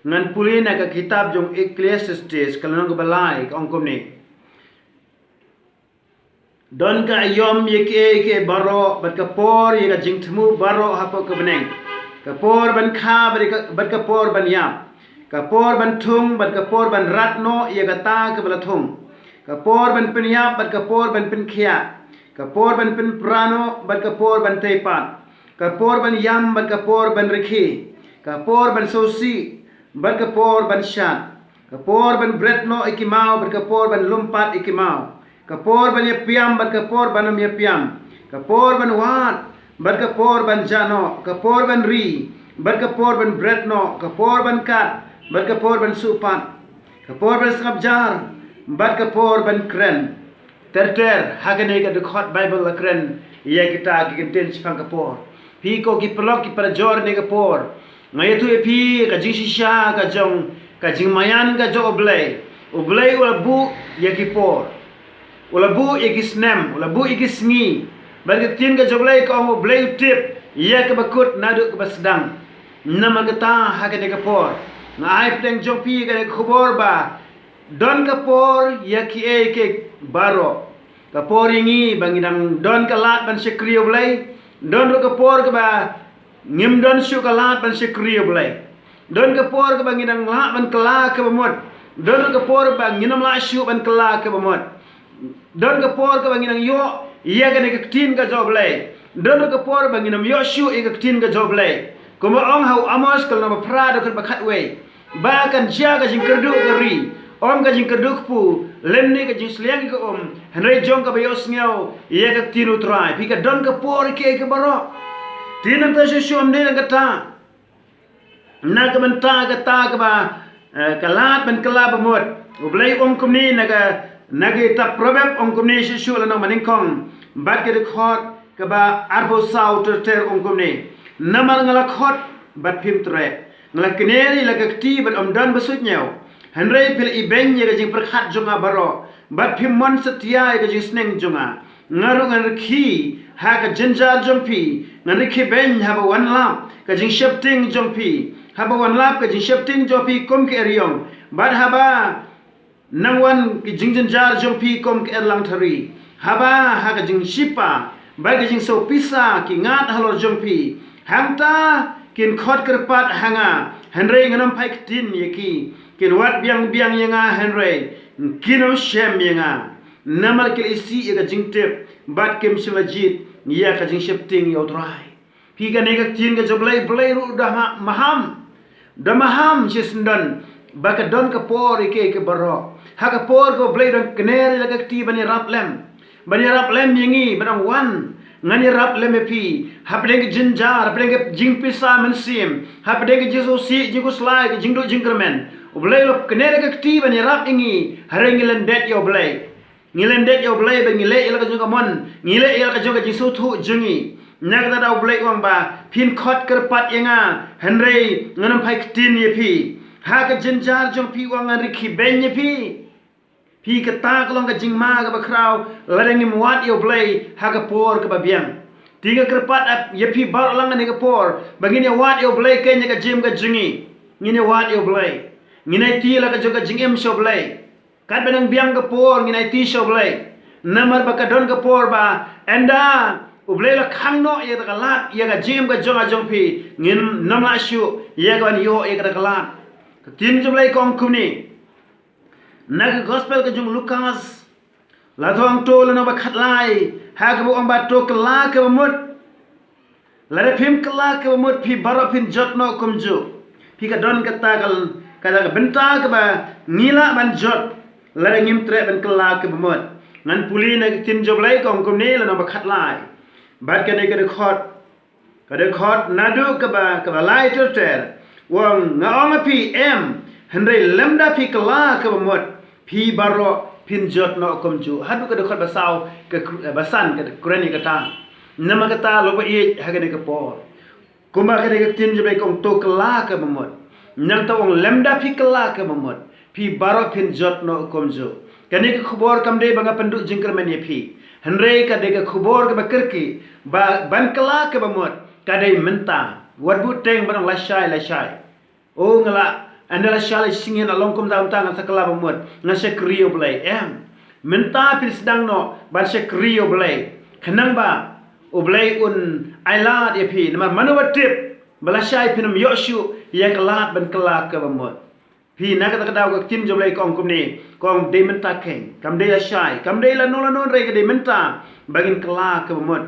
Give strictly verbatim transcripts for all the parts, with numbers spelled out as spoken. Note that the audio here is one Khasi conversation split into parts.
Ngan pule na ka kitab jong Ecclesiastes, ka lynnong kaba lai, ka ong kumne: Don ka aïom ïa kiei kiei baroh, bad ka por ïa ka jingthmu baroh hapoh ka bneng. Ka por ban kha, bad ka, bad ka por ban ïap. Ka por ban thung, bad ka por ban rat noh ïa kata kaba la thung. Ka por ban pynïap, bad ka por ban pynkhiah. Ka por ban pynpra noh, bad ka por ban tei pat. Ka por ban ïam, bad ka por ban rkhie. Ka por ban sngewsih, bad ka por ban shad. Ka por ban bret noh ïa ki maw, bad ka por ban lum pat ïa ki maw. Ka por ban ïapiam, bad ka por ban ym ïapiam. Ka por ban wad, bad ka por ban jah noh. Ka por ban ri, bad ka por ban bret noh. Ka por ban kat, bad ka por ban suh pat. Ka por ban sngap jar, bad ka por ban kren. Ter ter, ha kane ka dkhot Baibl la kren ïa kita ki kyntien shaphang ka por. Phi ko ki paralok ki parajor, ha kane ka por nga ïathuh ïa phi ka jingshisha ka jong ka jingmaïan ka jong U Blei. U Blei u la buh ïa ki por, u la buh ïa ki snem, u la buh ïa ki sngi. Bad ka ktien ka jong U Blei ka ong, U Blei u tip ïa kaba kut naduh kaba sdang. Namar kata, ha kane ka por nga ai pdeng jong phi kane ka khubor ba don ka por ïa kiei kiei baroh. Ka por ïa ngi ba ngi dang don ka lad ban shakri U Blei. Don ruh ka por kaba ngim don shuh ka lad ban shakri U Blei. Don ka por kaba ngi dang lah ban kylla kaba mut. Don ruh ka por ba ngin ym lah shuh ban kylla kaba mut. Don ka por kaba ngi dang ïoh ïa kane ka ktien ka jong U Blei. Don ruh ka por ba ngin ym ïoh shuh ïa ka ktien ka jong U Blei. Kumba ong ha u Amos ka lynnong ba phra, dkhot ba khatwei, ba kan jia ka jingkyrduh ka ri, ym ka jingkyrduh kpu, lymne ka jingsliang ka um, hynrei jong kaba ïohsngew ïa ka ktien U Trai. Phi, ka don ka por ïa kiei kiei baroh. Te nangta shuh shuh ym dei tang kata, na ka bynta kata kaba, eh, ka lad ban kylla ba mut, U Blei u ong kumne na ka, na ka kitab Proverb, ong kumne shuh shuh lynnong ba nyngkong bad ka dkhot kaba arphew saw, ter ter, ong kumne: Namar nga la khot bad phim treh, nga la kner ïa la ka kti bad ym don ba suidñiew. Hynrei phi la ibeiñ ïa ka jingpyrkhat jong nga baroh, bad phim mon satia ïa ka jingsneng jong nga. Nga ruh ngan rkhie ha ka jynjar jong phi, ngan rkhie beiñ haba wan lap ka jingsheptieng jong phi. Haba wan lap ka jingsheptieng jong phi kum ka eriong, bad haba nang wan ka jingjynjar jong phi kum ka erlang thari. Haba ha ka jingshipa bad ka jingsiew pisa ki ngat halor jong phi, hangta kin khot kyrpad ha nga, hynrei ngan ym phai ktien ïa ki. Kin wad biang biang ïa nga, hynrei kin ym shem ïa nga. Namar ki la isih ïa ka jingtip, bad kim shym la jied ïa ka jingsheptieng ïa U Trai. Phi, kane ka ktien ka jong U Blei, U Blei ruh u da ma-, maham. Da maham shisyndon ba ka don ka por ïa kiei kiei baroh. Ha ka por kaba U Blei u dang kner ïa la ka kti ban ïarap lem, ban ïarap lem ïa ngi, ba dang wan, ngan ïarap lem ïa phi hapdeng ka jynjar, hapdeng ka jingpisa mynsiem, hapdeng ka jingsngewsih, jingkhuslai, ka jingduh jingkyrmen. U Blei u la kner ïa la ka kti ban ïarap ïa ngi, hynrei ngi lyndet ïa U Blei. Ngi lyndet ïa U Blei bad ngi leh ïa la ka jong ka mon, ngi leh ïa la ka jong ka jingsngewthuh jong ngi. Na kata da U Blei u ong ba phin khot kyrpad ïa nga, hynrei ngan ym phai ktien ïa phi. Ha ka jynjar jong phi u ong ngan rkhie beiñ ïa phi. Phi, kata ka long ka jingma kaba khraw lada ngim wad ïa U Blei ha ka por kaba biang. Te nga kyrpad ïa phi baroh lang ha kane ka por ba ngin ïa wad ïa U Blei keiñ ha ka jingim ka jong ngi. Ngin ïa wad ïa U Blei. Ngin aiti ïa la ka jong ka jingim sha U Blei. Katba nang biang ka por ngin aiti sha U Blei. Namar ba ka don ka por ba ynda U Blei u la khang noh ïa kata ka lad ïa ka jingim ka jong nga jong phi, ngin ym lah shuh ïa ka ban ïoh ïa kata ka lad. Ka ktien jong U Blei ka ong kumne na ka gospel ka jong u Lukas, la thong to lynnong ba khatlai, ha kaba u ong ba to kylla kaba mut. Lada phim kylla kaba mut, phi baroh phin jot noh kumjuh. Phi, ka don kata ka, kata ka bynta kaba ngi lah ban jot lada ngim treh ban kylla kaba mut. Ngan pule na ka ktien jong U Blei ka ong kumne, lynnong ba khatlai bad kane ka dkhot, ka dkhot naduh kaba, kaba lai ter ter. U ong, nga ong ïa phi, em, hynrei lymda phi kylla kaba mut, phi baroh phin jot noh kumjuh. Haduh ka dkhot ba saw, ka kr-, ba san ka kren ïa kata. Namar kata, long ba ïeit ha kane ka por. Kumba kane ka ktien jong U Blei ka ong to kylla kaba mut. Nangta u ong lymda phi kylla kaba mut, phi baroh phin jot noh kumjuh. Kane ka khubor kam dei ba nga pynduh jingkyrmen ïa phi, hynrei ka dei ka khubor kaba kyrkieh ba ban kylla kaba mut ka dei mynta. Wat bud teng ban ong lashai lashai. O, nga lah Ynda la shah la shi sngi ngan long kumta kumta, ngan sa kylla ba mut, ngan shakri ïa U Blei. Em. Mynta phi sdang noh ban shakri ïa U Blei, khnang ba U Blei un ailad ïa phi. Namar mano ba tip ba lashai phin ym ïoh shuh ïa ka lad ban kylla kaba mut. Phi, na kata ka daw ka ktien jong U Blei ka ong kumne, ka ong dei mynta keiñ, kam dei lashai, kam dei lano lano, hynrei ka dei mynta ba ngin kylla kaba mut.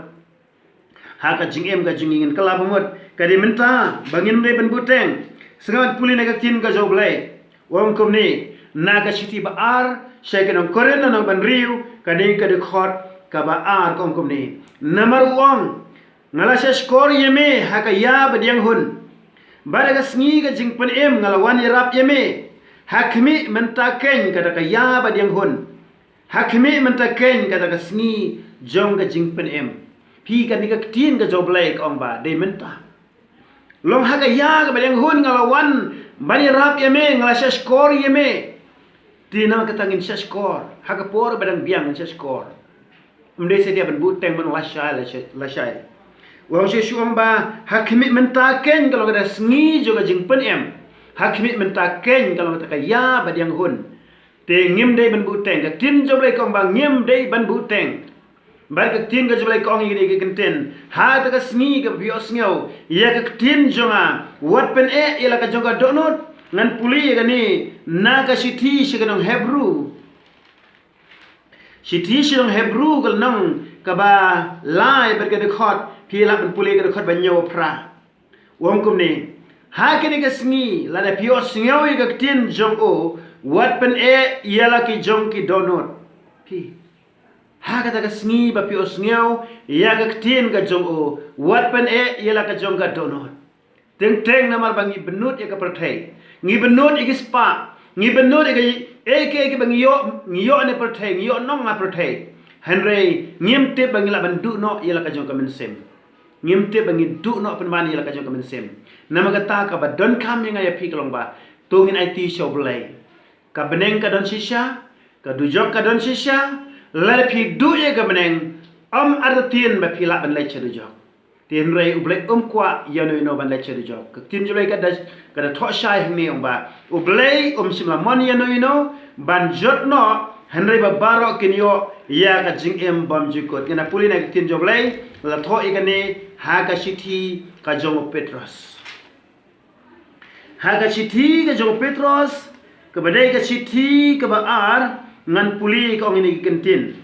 Ha ka jingim ka jong ngi, ngin kylla ba mut, ka dei mynta ba ngim dei ban buteng. Sngap, pule na ka ktien ka jong U Blei. U ong kumne, na ka shithi ba ar sha ki nong Korinth, lynnong ba hynriew, ka dei ka dkhot kaba ar, ka ong kumne. Namar u ong, nga la shahshkor ïa me ha ka ïa badiang hun, bad ha ka sngi ka jingpynim nga la wan ïarap ïa me. Ha khmih, mynta keiñ kata ka ïa badiang hun. Ha khmih, mynta keiñ kata ka sngi jong ka jingpynim. Phi, kane ka ktien ka jong U Blei ka ong ba dei mynta. Long ha ka ïa kaba dang hun nga la wan ban ïarap ïa me, nga la shahshkor ïa me. Te namar kata ngin shahshkor, ha ka por ba dang biang ngin shahshkor. Ym dei satia ban buteng ban lashai, lashai, lashai. U ong shuh shuh, u ong ba ha khmih, mynta keiñ ka long kata sngi jong ka jingpynim. Ha khmih, mynta keiñ ka long kata ka ïa badiang hun. Te ngim dei ban buteng, ka ktien jong U Blei ka ong ba ngim dei ban buteng. Bad ka ktien ka jong U Blei ka ong ïa kine ki kyntien, ha kata ka sngi kaba phi ïohsngew ïa ka ktien jong nga, wat pyneh ïa la ka jong ka dohnud. Ngan pule ïa kane na ka shithi sha ki nong Hebru. Shithi sha ki nong Hebru, ka lynnong kaba lai bad ka dkhot, phi lah ban pule ka dkhot ba hynñiew phra. U ong kumne, ha kane ka sngi lada phi ïohsngew ïa ka ktien jong u, wat pyneh ïa la ki jong ki dohnud. Phi, ha kata ka sngi ba phi ïohsngew ïa ka ktien ka jong u, wat pyneh ïa la ka jong ka dohnud. Teng teng namar ba ngi bynnud ïa ka pyrthei, ngi bynnud ïa ki spah, ngi bynnud ïa ka, ïa ka, ïa ka ba ngi ïoh, ngi ïoh ne pyrthei, ngi ïoh nong ha pyrthei. Hynrei ngim tip ba ngi lah ban duh noh ïa la ka jong ka mynsiem. Ngim tip ba ngi duh noh pynban ïa la ka jong ka mynsiem. Namar kata kaba donkam ïa nga ïa phi ka long ba to ngin aiti sha U Blei. Ka bneng ka don shisha, ka dujok ka don shisha. Lada phi duh ïa ka bneng, ym artatien ba phi lah ban leit sha dujok. Te hynrei U Blei um kwah ïano ïano ban leit sha dujok. Ka ktien jong U Blei ka da, ka da thoh shai hangne, ong ba U Blei um shym la mon ïano ïano ban jot noh, hynrei ba baroh kin ïoh ïa ka jingim bymjukut. Ngan pule na ka ktien jong U Blei, la thoh ïa kane ha ka shithi ka jong u Petros. Ha ka shithi ka jong u Petros, kaba dei ka shithi kaba ar, ngan pule, ka ong ïa kine ki kyntien.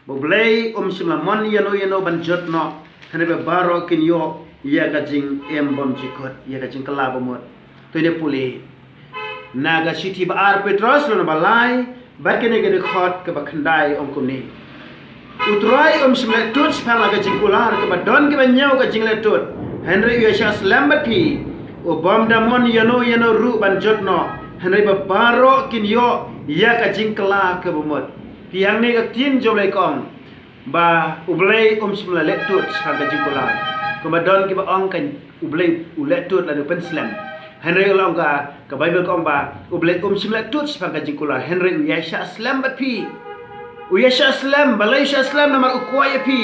Ba U Blei um shym la mon ïano ïano ban jot noh, hynrei ba baroh kin ïoh ïa ka jingim bymjukut, ïa ka jingkylla ba mut. To ngin pule na ka shithi ba ar Petros, lynnong ba lai, bad kane ka dkhot kaba khyndai, ong kumne. U Trai um shym leh tud shaphang la ka jingkular, kaba don kaba ñiew ka jingleh tud, hynrei u ïaishah slem bad phi, u bym da mon ïano ïano ruh ban jot noh, hynrei ba baroh kin ïoh ïa ka jingkylla kaba mut. Phi, hangne ka ktien jong U Blei ka ong ba U Blei um shym la leh tud shaphang ka jingkular. Kumba don kiba ong kan U Blei u leh tud lane u pynslem. Hynrei u la ong, ka, ka Baibl ka ong ba U Blei um shym leh tud shaphang ka jingkular, hynrei u ïaishah slem bad phi. U ïaishah slem, balei u shah slem? Namar u kwah ïa phi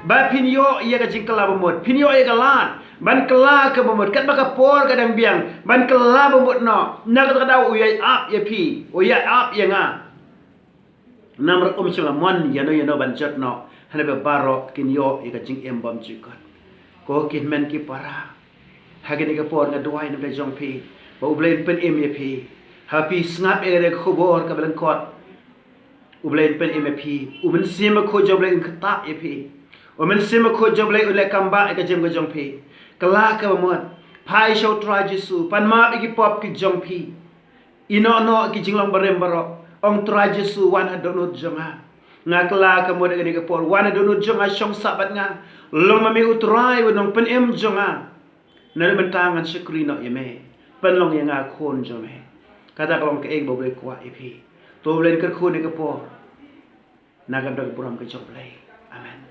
ba phin ïoh ïa ka jingkylla ba mut, phin ïoh ïa ka lad ban kylla kaba mut, katba ka por ka dang biang, ban kylla ba mut noh. Na kata ka daw u ïai ap ïa phi, u ïai ap ïa nga. Namar um shym la mon ïano ïano ban jot noh, hynrei ba baroh kin ïoh ïa ka jingim bymjukut. Ko ki hynmen ki para, ha kane ka por nga duwai na ka bynta jong phi, ba U Blei un pynim ïa phi. Haba phi sngap ïa kane ka khubor kaba lyngkot, U Blei un pynim ïa phi. U Mynsiem Bakhuid jong U Blei un ktah ïa phi. U Mynsiem Bakhuid jong U Blei un leh kam bah ïa ka jingim ka jong phi. Kylla kaba mut. Phai sha U Trai Jisu, pan map ïa ki pop ki jong phi. Ïehnoh noh ki jinglong barim baroh. Ong, Trai Jisu, wan ha dohnud jong nga. Nga kylla ka mut ha kane ka por. Wan ha dohnud jong nga, shong sah bad nga. Long ma me U Trai, U Nongpynim jong nga. Naduh mynta ngan shakri noh ïa me. Pynlong ïa nga khun jong me. Kata ka long kaei kaba U Blei u kwah ïa phi. To U Blei un kyrkhu ha kane ka por. Na ka bynta ka burom ka jong U Blei. Amen.